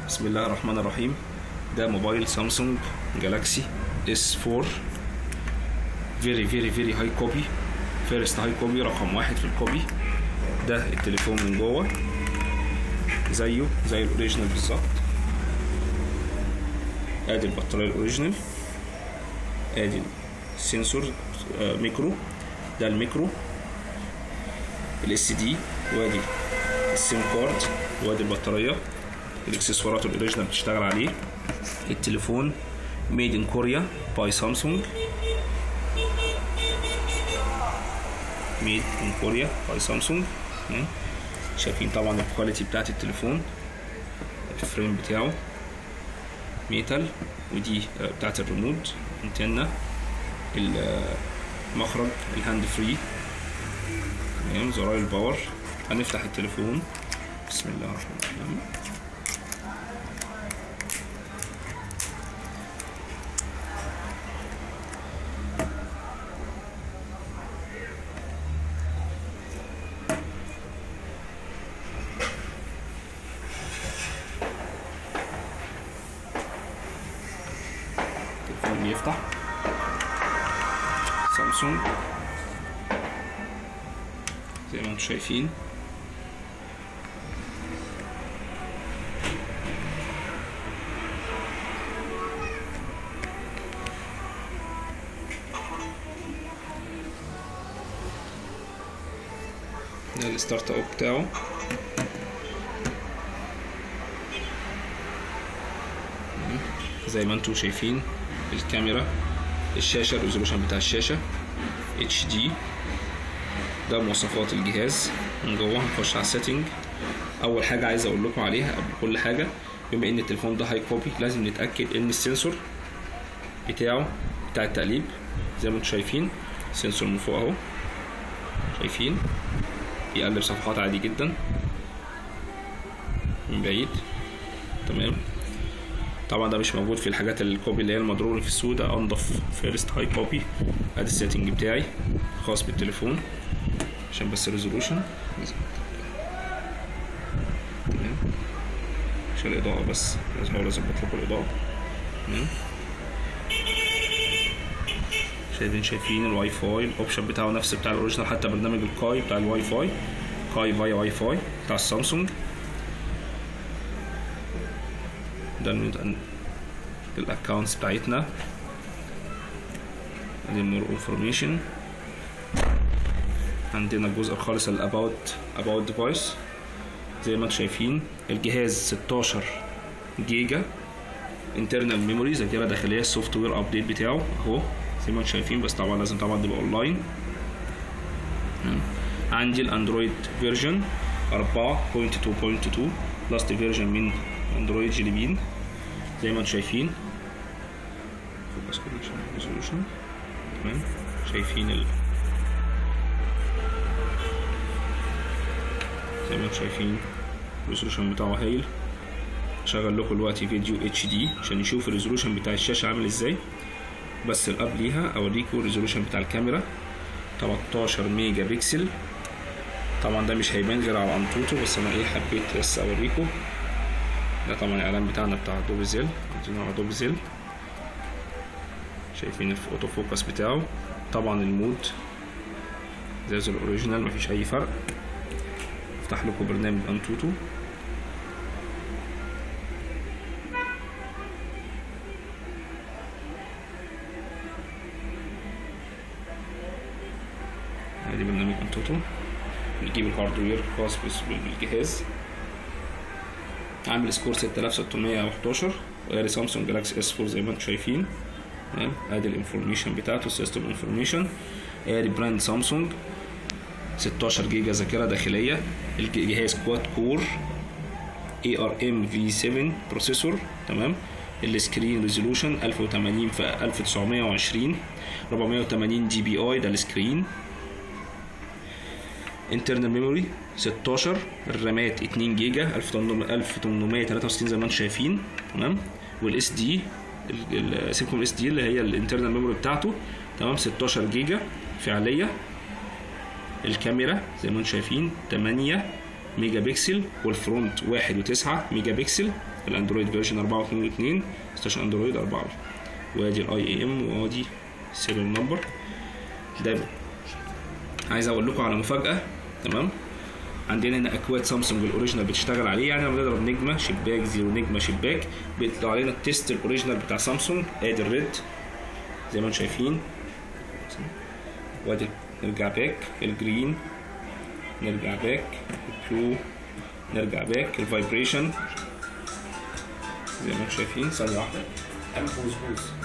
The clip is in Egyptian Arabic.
بسم الله الرحمن الرحيم. ده موبايل سامسونج جالاكسي S 4، very very very high copy، first high copy، رقم واحد في ال copy. ده التليفون من جوه زيه زي ال original بالظبط. ادي البطارية ال original، ادي ال sensor ميكرو، ده ال micro ال SD، وادي ال SIM card، وادي البطارية، الاكسسوارات ال original بتشتغل عليه. التليفون made in Korea by سامسونج، made in Korea by سامسونج. شايفين طبعا ال quality بتاعت التليفون، ال frame بتاعه metal، ودي بتاعت ال remote antenna، المخرج ال hand free، تمام، زراير ال power. هنفتح التليفون. بسم الله الرحمن الرحيم. التليفون بيفتح، سامسونج زي ما انتم شايفين. ده ال start up بتاعه. زي ما انتم شايفين الكاميرا، الشاشة، ال resolution بتاع الشاشة HD. ده مواصفات الجهاز من جوه. هنخش على ال setting. اول حاجة عايز اقول لكم عليها قبل كل حاجة، بما ان التليفون ده high copy لازم نتاكد ان ال sensor بتاعه بتاع التقليب زي ما انتم شايفين، sensor من فوق اهو، شايفين بيقلب صفحات عادي جدا من بعيد، تمام. طبعا ده مش موجود في الحاجات ال copy اللي هي المضروبه في السوق، ده انضف first high copy. ادي ال setting بتاعي خاص بالتليفون عشان بس ال resolution، تمام، عشان الاضاءة بس لازم احاول اظبط لكم الاضاءة، تمام. شايفين ال WiFi، ال option بتاعه نفس بتاع ال original، حتى برنامج الكاي بتاع الواي فاي، كاي فاي واي فاي بتاع السامسونج. ده ال accounts بتاعتنا، ادي more information. عندنا الجزء الخالص ال about device. زي ما انتم شايفين الجهاز 16 جيجا internal memory، ذاكره داخلية. ال software update بتاعه اهو زي ما انتم شايفين، بس طبعا لازم طبعا تبقى اونلاين. عندي الاندرويد version 4.2.2، last version من اندرويد Jelly Bean زي ما انتم شايفين. focus resolution، تمام. شايفين زي ما انتم شايفين ال resolution بتاعه هايل. شغل لكم دلوقتي فيديو HD عشان نشوف ال resolution بتاع الشاشة عامل ازاي. بس قبليها اوريكم ال resolution بتاع الكاميرا 13 ميجا بكسل. طبعا ده مش هيبان غير على انتوتو، بس انا ايه حبيت بس اوريكم. ده طبعا الاعلان بتاعنا بتاع دوبزيل، عايزينه على دوبزيل. شايفين ال auto focus بتاعه، طبعا ال mode زي ال original مفيش اي فرق. افتح لكم برنامج انتوتو. ادي برنامج انتوتو، نجيب ال hardware الخاص بالجهاز. عامل score 6611، وادي سامسونج جالاكسي S 4 زي ما انتم شايفين، تمام. ادي ال information بتاعته، ال system information. ادي brand سامسونج، 16 جيجا ذاكره داخلية. الجهاز quad core ARM V 7 processor، تمام. ال screen resolution 1080 في 1920، 480 DPI ده ال screen. internal memory 16، الرامات 2 جيجا 1863 زي ما انتم شايفين، تمام. وال SD، سيبكم SD اللي هي ال internal memory بتاعته، تمام، 16 جيجا فعليه. الكاميرا زي ما انتم شايفين 8 ميجا بكسل، وال front 1.9 ميجا بكسل. ال Android version 4.2.2، 16 Android 4. وادي ال IMEI وادي serial number. ده عايز اقول لكم على مفاجاة، تمام؟ عندنا هنا اكواد سامسونج ال original بتشتغل عليه، يعني لما نضرب نجمه شباك zero نجمه شباك بيطلع لنا ال test ال original بتاع سامسونج. ادي ال red زي ما انتم شايفين، وادي نرجع back ال green، نرجع back ال blue، نرجع back ال vibration زي ما انتم شايفين. ثانية واحدة، pause pause.